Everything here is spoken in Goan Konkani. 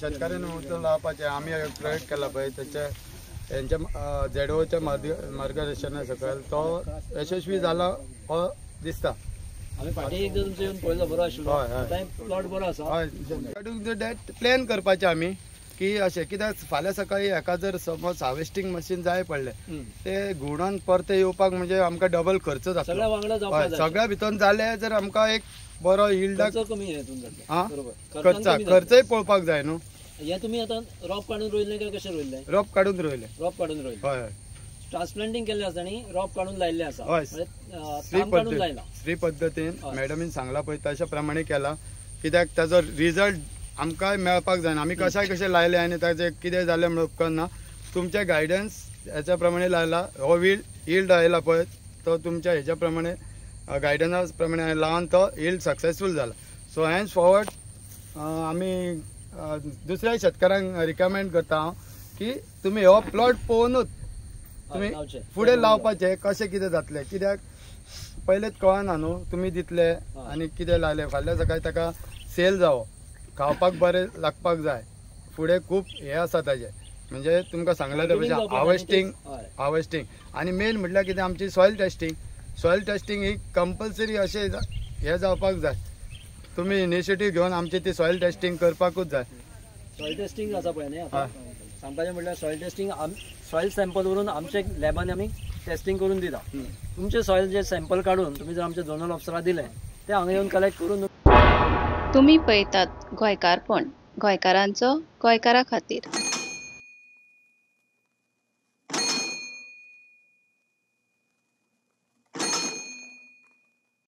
शेतकाऱ्यांनी उदक लावपाचें आमी प्रयोग केला पळय तेचे हेंच्या झेडओच्या मार्गदर्शना सकयल तो यशस्वी जाला हो दिसता. आमी फाटीं एकदां तुमचो येवन पळयलो, बरो आशिल्लो. हय, प्लॉट बरो आसा. हय, that plan करपाचें आमी की अशें कित्याक फाल्यां सकाळी हेका जर समज हार्वेस्टींग मशीन जाय पडलें ते घुंवडावन परते येवपाक म्हणजे आमकां डबल खर्च जातलो. हय, सगळ्या भितर जालें जर आमकां एक बरो यिल्ड कमी खर्चय पळोवपाक जाय न्हू. हे तुमी आतां रोप काडून रोयलें काय कशें रोयलें? रोप काडून रोयलें. रोप काडून रोयलें. हय, ट्रान्सप्लांटींग केल्लें आसा आनी रोप काडून लायिल्लें आसा. हय, श्री पद्दतीन मॅडमीन सांगलां पळय तशे प्रमाणे केलां कित्याक ताजो रिजल्ट आमकां मेळपाक जायना. आमी कशाय कशें लायलें आनी ताजें कितें जालें म्हणून उपकारना. तुमचें गायडन्स हेच्या प्रमाणे लायला, हो यिल्ड आयला पळय तो तुमच्या हेच्या प्रमाणे गायडन्सा प्रमाणे लावन तो यिल्ड सक्सेसफूल जाला. सो हेन्स फॉरवर्ड आमी दुसऱ्या शेतकारांक रिकमेंड करता हांव की तुमी हो प्लॉट पळोवनूच तुमी फुडें लावपाचें कशें कितें जातलें कित्याक पयलेच कळना न्हू तुमी दितले आनी कितें लायलें फाल्यां सकाळी ताका सेल जावो, खावपाक बरें लागपाक जाय. फुडें खूब हें आसा ताजें म्हणजे तुमकां सांगलें ते भशेन हार्वेस्टींग हार्वेस्टींग आनी मेन म्हटल्यार कितें आमची सॉयल टेस्टींग. सॉयल टेस्टींग ही कंपल्सरी अशें हें जावपाक जाय. तुमी इनिशिएटीव घेवन आमची ती सॉयल टेस्टींग करपाकूच जाय. सॉयल टेस्टींग आसा पळय न्ही, आतां सांगपाचें म्हटल्यार सॉयल टेस्टींग सॉयल सॅम्पल व्हरून आमचे लॅबान आमी टेस्टींग करून दिता. तुमचें सॉयल जे सॅम्पल काडून तुमी जर आमच्या झोनल ऑफिसराक दिलें ते हांगा येवन कलेक्ट करून. तुमी पळयतात गोंयकारपण, गोंयकारांचो गोंयकारा खातीर.